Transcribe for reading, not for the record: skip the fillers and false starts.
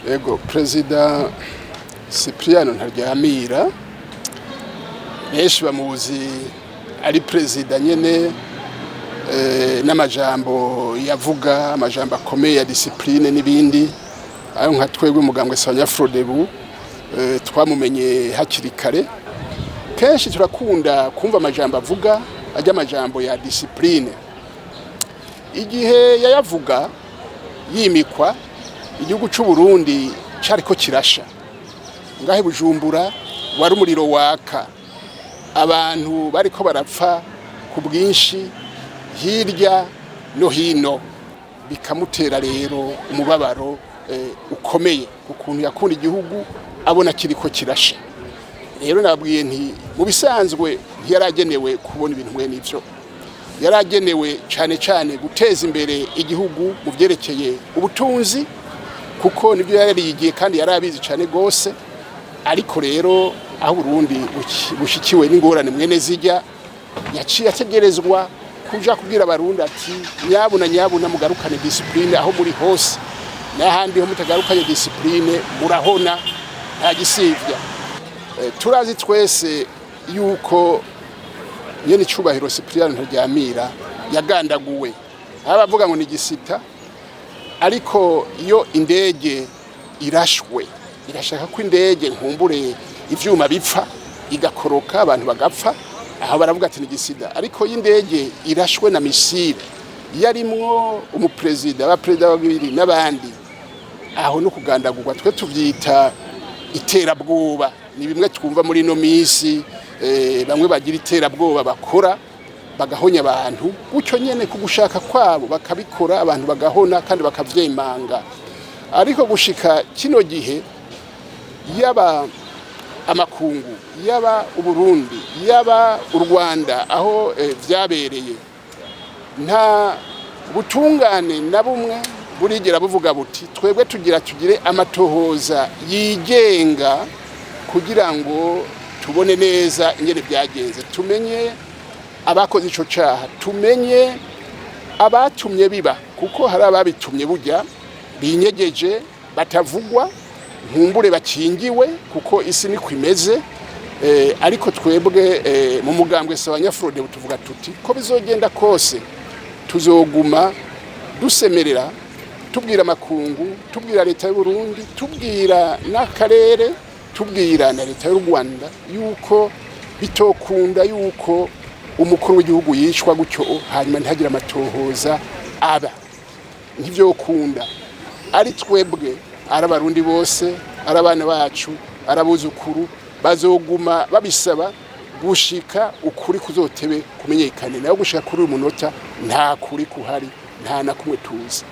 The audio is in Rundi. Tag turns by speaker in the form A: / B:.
A: Ego, Perezida Cypriano Ntaryamira benshi bamuzi ari perezida nyene n'amajambo yavuga, amajambo akomeye ya discipline n'ibindi. Ayo nka twebwe umugambwe Sawanyafrodebu twamumenye hakiri kare. Kenshi turakunda kumva amajambo avuga, ajya amajambo ya discipline. Igihe yayavuga yimikwa, igihugu c'u Burundi cariko kirasha. Ngahe Bujumbura wari umuriro waka, abantu bariko barapfa ku bwinshi hirya no hino, bikamutera rero umubabaro ukomeye ukuntu yakunda igihugu abona kiriko kirasha. Rero nababwiye nti mu bisanzwe ntiyaragenewe kubona ibintu mwene ivyo, yaragenewe cyane cyane guteza imbere igihugu mu byerekeye ubutunzi, kuko nibyo yariyigiye kandi yarabizi cyane gose. Ariko rero aho Burundi bushikiwe n'ingorane mwene zijya, yaciye ategerezwa kuja kubwira Abarundi ati: "Nyabuna nyabuna, mugarukane discipline aho muri hose, n'ahandi ho mutagarukanye discipline murahona nta gisivya." Turazi twese yuko nyene icubahiro Cypriano Ntaryamira yagandaguwe. Abavuga ngo ni gisita, ariko iyo indege irashwe, irashaka ko indege nkumbure ivyuma bipfa, igakoroka, abantu bagapfa, aho baravuga ati ni gisida. Ariko iyo indege irashwe na missile yarimwo umuperezida, abaperezida babiri n'abandi, aho no kugandagurwa twe tuvyita iterabwoba. Ni bimwe twumva muri ino minsi, bamwe bagira iterabwoba bakora bagahonya abantu gutyo nyene ku gushaka kwabo, bakabikora abantu bagahona kandi bakavyemanga. Ariko gushika kino gihe, yaba amakungu, yaba Uburundi, yaba u Rwanda aho vyabereye, nta butungane na bumwe burigera buvuga buti: "Twebwe tugira tugire amatohoza yigenga kugira ngo tubone neza ingene byagenze, tumenye abakoze ico caha, tumenye abatumye biba," kuko hari ababitumye burya binyegeje batavugwa, nkumbure bakingiwe, kuko isi niko imeze. Ariko twebwe mu mugambwe Sawanyafrode tuvuga tuti ko bizogenda kose tuzoguma dusemerera, tubwira amakungu, tubwira leta y'u Burundi, tubwira n'akarere, tubwira na leta y'u Rwanda yuko bitokunda yuko umukuru w'igihugu yicwa gutyo hanyuma ntihagire amatohoza aba. Ntivyokunda. Ari twebwe, ari Abarundi bose, ari abana bacu, ari abuzukuru, bazoguma babisaba gushika ukuri kuzotebe kumenyekane. Nayo gushika kuri uyu munota nta kuri kuhari, nta na kumwe tuzi.